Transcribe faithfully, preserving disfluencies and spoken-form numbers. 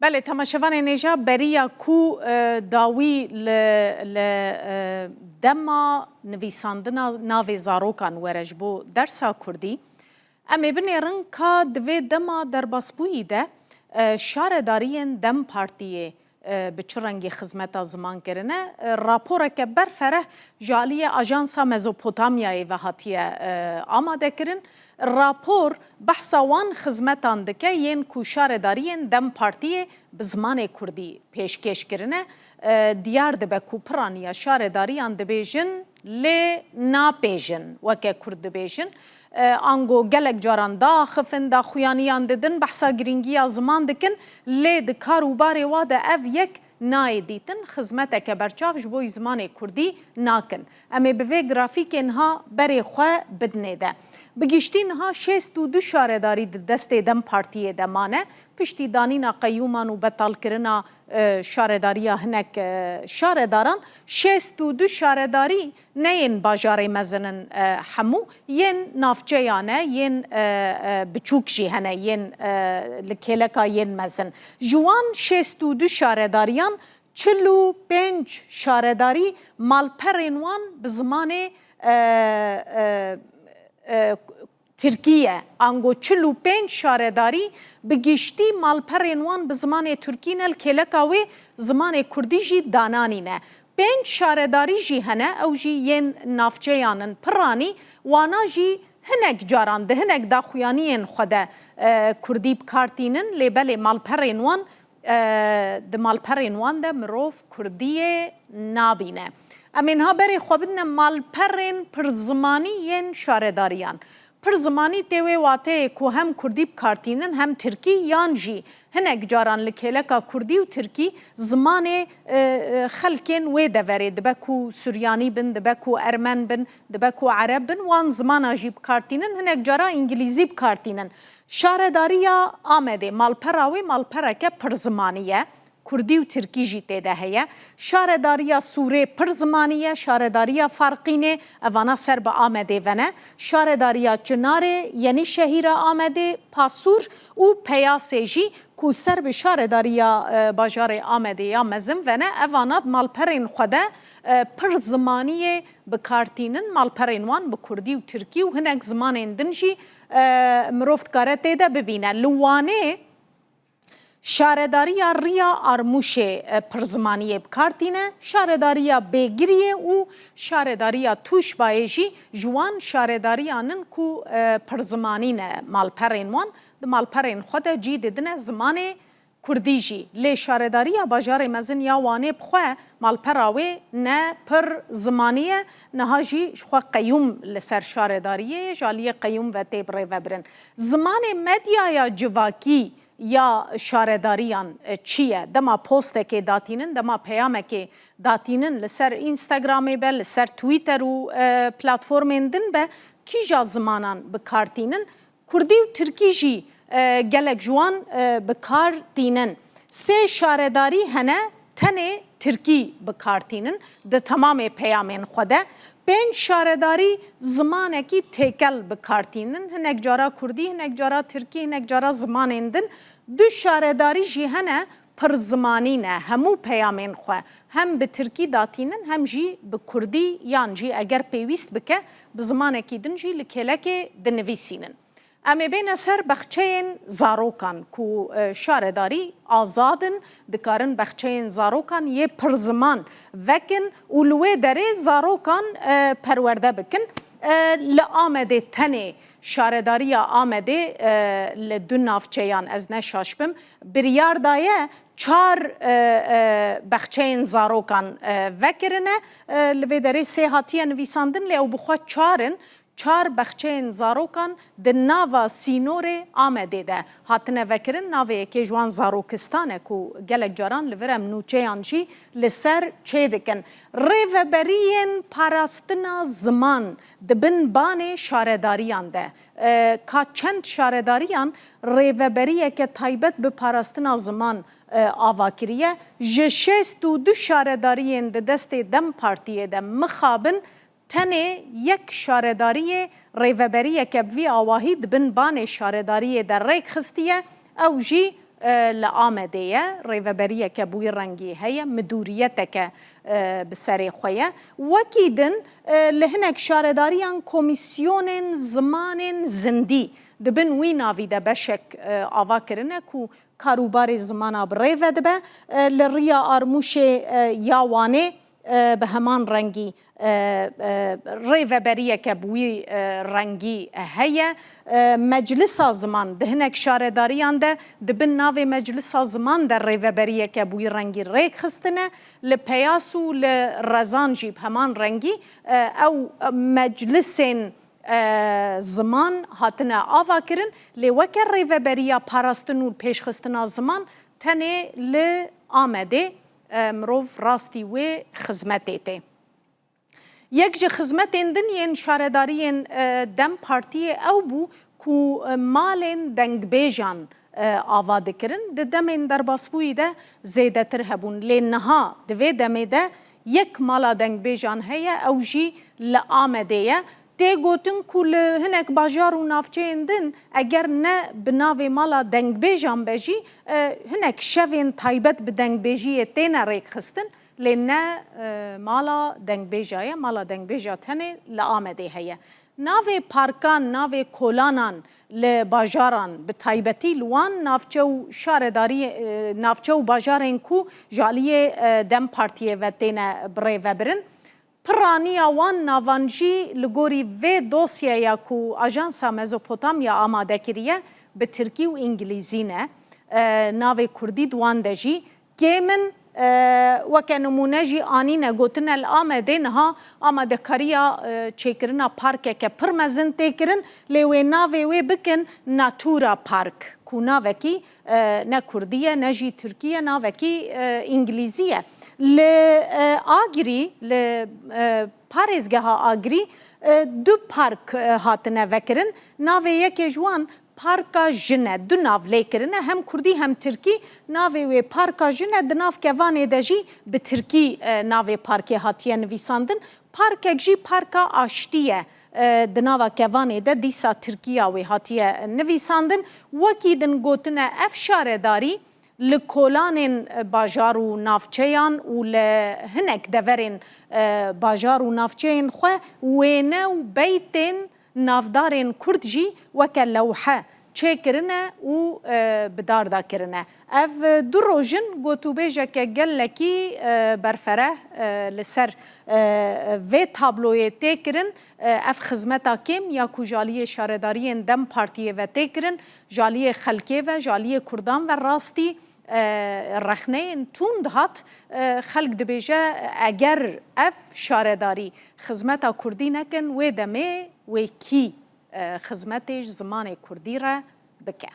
Belê, temaşevanên hêja, beriya ku, e, dawî li, li, e, dema nivîsandina navê zarokan were ji bo dersa kurdî, em ê binêrin ka di vê dema derbasbûyî de, e, şaredariyên DEM Partiyê, e, bi çi rengî xizmeta ziman kirine. E, raporeke berfereh ji aliyê Ajansa Mezopotamyayê ve hatiye, e, amade kirin. Rapor behsa wan xizmetan dike yên ku şaredariyên DEM Partiyê bi zimanê kurdî pêşkêş kirine. E, diyar dibe ku piraniya şaredariyan dibêjin, lê napêjin, weke kurd dibêjin. E, ango gelek caran diaxifin, daxuyaniyan didin, behsa girîngiya ziman dikin, lê di kar û barê wa de ev yek nayê dîtin, xizmeteke berçav ji bo zimanê kurdî nakin. Em ê bi vê grafîkê niha berê xwe bidinê de. Bi giştî niha şêst û du şaredarî di destê DEM Partiyê de mane. Piştî danîna qeyûman û betalkirina, e, şaredariya hinek, e, şaredaran, şêst û du şaredarî ne yên bajarê mezin in, e, hemû, yên navçeya ne, yên, e, e, biçûk jî hene, yên, e, li kêleka yên mezin. Ji wan şêst û du şaredariyan çil û pênc şaredarî malperên wan bi zimanê, e, e, e, Tirkî ye. Ango çil û pênc şaredarî bi giştî malperên wan bi zimanê Tirkî ne, li kêleka wê zimanê Kurdî jî dananîne. Pênc şaredarî jî hene, ew jî yên navçeyan in. Piranî wana jî hinek caran di hinek daxuyaniyên xwe de, e, Kurdî bi kar tînin, lê belê malperên wan, e, di malperên wan de mirov Kurdiyê nabîne. Em ê niha berê xwe bidine malperên pirzimanî yên şaredariyan. Pirzimanî tê wê wateyê ku hem Kurdî bi kar tînin, hem Tirkî, yan jî hinek caran li kêleka Kurdî û Tirkî zimanê, e, e, xelkên wê deverê, dibe ku Suryanî bin, dibe ku Ermen bin, dibe ku Ereb bin, wan zimana jî bi kar tînin, hinek cara Îngilîzî bi kar tînin. Şaredariya Amedê, malpera wê malpereke pirzimanî ye. Kurdî û Tirkî jî tê de heye. Şaredariya Sûrê pirzimanî ye, şaredariya Farqînê, evana ser bi Amedê ve ne. Şaredariya Çinarê, Yenîşehîra Amedê, Pasûr û Peyasê jî ku ser bi şaredariya, e, bajarê Amedê ya mezin ve ne, evana di malperên xwe de, e, pirzimaniyê bi kar tînin, malperên wan bi Kurdî û Tirkî û hinek zimanên din jî, e, mirov dikare tê de bibîne. Li Wanê, Şaredariya Riya Armûşê, e, pirzimaniyê bi kar tîne, Şaredariya Bêgiriyê û Şaredariya Tûşbayê jî ji wan şaredariyan in ku, e, pirzimanî ne malperên wan, di malperên xwe de cî didine zimanê Kurdî jî. Lê Şaredariya Bajarê Mezin ya Wanê bi xwe malpera wê ne pir zimanî ye, niha jî ji xwe qeyûm li ser şaredariyê ye, ji aliyê qeyûm ve tê birêvebirin. Zimanê medyaya civakî ya şaredariyan, e, çi ye? Dema postekê datînin, dema peyamekê datînin li ser Instagramê be, li ser Twitter û, e, platformên din be, kîja zimanan bi kar tînin? Kurdî û Tirkî jî, e, gelek ji wan, e, bi kar tînin. Sê şaredarî hene, tenê Tirkî bi kar tînin di temamê peyamên xwe de. Pênc şaredarî zimanekî têkel bi kar tînin. Hinek cara Kurdî, hinek cara Tirkî, hinek cara zimanên din. Du şaredarî jî hene pirzimanî ne. Hemû peyamên xwe hem bi Tirkî datînin, hem jî bi Kurdî, yan jî eger pêwîst bike, bi zimanekî din jî li kêlekê dinivîsînin. Em ê bêne ser baxçeyên zarokan ku, e, şaredarî azad in, dikarin baxçeyên zarokan yê pirziman vekin û li wê derê zarokan, e, perwerde bikin. E, li Amedê tenê şaredariya Amedê, e, li du navçeyan, ez ne şaş bim, biryar daye çar, e, e, baxçeyên zarokan, e, vekirine. E, li vê derê sê hatiye nivîsandin, lê ew bi xwe çar in. Çar baxçeyên zarokan di nava sînorê Amedê de hatine vekirin. Navê yekê ji wan Zarokistan e ku gelek caran li vir em nûçeyan jî li ser çêdikin. Rêveberiyên parastina ziman di bin banê şaredariyan de, e, ka çend şaredariyan rêveberiyeke taybet bi parastina ziman, e, ava kiriye. Ji şêst û du şaredariyên di destê DEM Partiyê de mixabin, tenê yek şaredariyê rêveberiyeke bi vî awahî di bin banê şaredariyê de rêk xistiye, ew jî e, li Amedê ye, rêveberiyeke bi wî rengî heye, midûriyeteke, e, bi serê xwe ye. Wekî din, e, li hinek şaredariyan komîsyonên zimanên zindî di bin wî navî de beşek, e, ava kirine ku karûbarê zimana bi rê ve dibe. E, li riya armûşê, e, ya Wanê, e, bi heman rengî, e, e, rêveberiyeke bi wî, e, rengî heye. E, meclisa ziman di hinek şaredariyan de di bin navê meclisa ziman de rêveberiyeke bi wî rengî rêk xistine. Li Peyas û li Rezan jî bi heman rengî, e, ew meclisên, e, ziman hatine ava kirin. Lê weke rêveberiya parastin û pêşxistina ziman tenê li Amedê, e, mirov rastî wê xizmetê tê. Yek ji xizmetên din yên şaredariyên, e, DEM Partiyê ew bû ku, e, malên dengbêjan, e, ava dikirin. Di demên derbasbûyî de zêdetir hebûn. Lê niha di vê demê de yek mala dengbêjan heye, ew jî li Amedê ye. Tê gotin ku li hinek bajar û navçeyên din eger ne bi navê mala dengbêjan be jî, e, hinek şevên taybet bi dengbêjiyê têne rêkxistin. Lê ne, e, mala dengbêja ye, mala dengbêja tenê li Amedê heye. Navê parkan, navê kolanan li bajaran, bi taybetî li wan navçe û şaredariyê, e, navçe û bajarên ku ji aliyê, e, DEM Partiyê ve têne birêvebirin. Piraniya wan navan jî li gorî vê dosyeya ku Ajansa Mezopotamya amade kiriye, bi tirkî û îngilîzî ne. E, navê kurdî di wan de jî kêm in. E, weke nimûne jî anîne gotine li Amedê niha amadekariya, e, çêkirina parkeke pir mezin tê kirin, lê wê navê wê bikin Natura Park, ku navekî, e, ne kurdî ye, ne jî tirkî ye, navekî, e, îngilîzî ye. Li, e, Agirî, li, e, parêzgeha Agirî, e, du park, e, hatine vekirin. Navê yekê ji wan Parka Jin e. Du nav lê kirine, hem kurdî hem tirkî. Navê wê Parka Jin e, di nav kevanê de jî bi tirkî, e, navê parkê hatiye nivîsandin. Parkek jî Parka Aştî ye. E, di nava kevanê de dîsa tirkiya wê hatiye nivîsandin. Wekî din gotine, ev şaredarî li kolanên, e, bajar û navçeyan û li hinek deverên, e, bajar û navçeyên xwe wêne û beytên navdarên kurd jî weke lewhe çêkirine û, e, bi dar de kirine. Ev, e, du roj in gotûbêjeke gelekî, e, berfereh, e, li ser, e, vê tabloyê tê kirin. E, ev xizmeta kêm ya ku ji aliyê şaredariyên DEM Partiyê ve tê kirin, ji aliyê xelkê ve, ji aliyê kurdan ve rastî, e, rexneyên tund hat. E, xelk dibêje, eger ev şaredarî xizmeta kurdî nekin, wê demê wê kî, e, xizmetê ji zimanê kurdî re bike?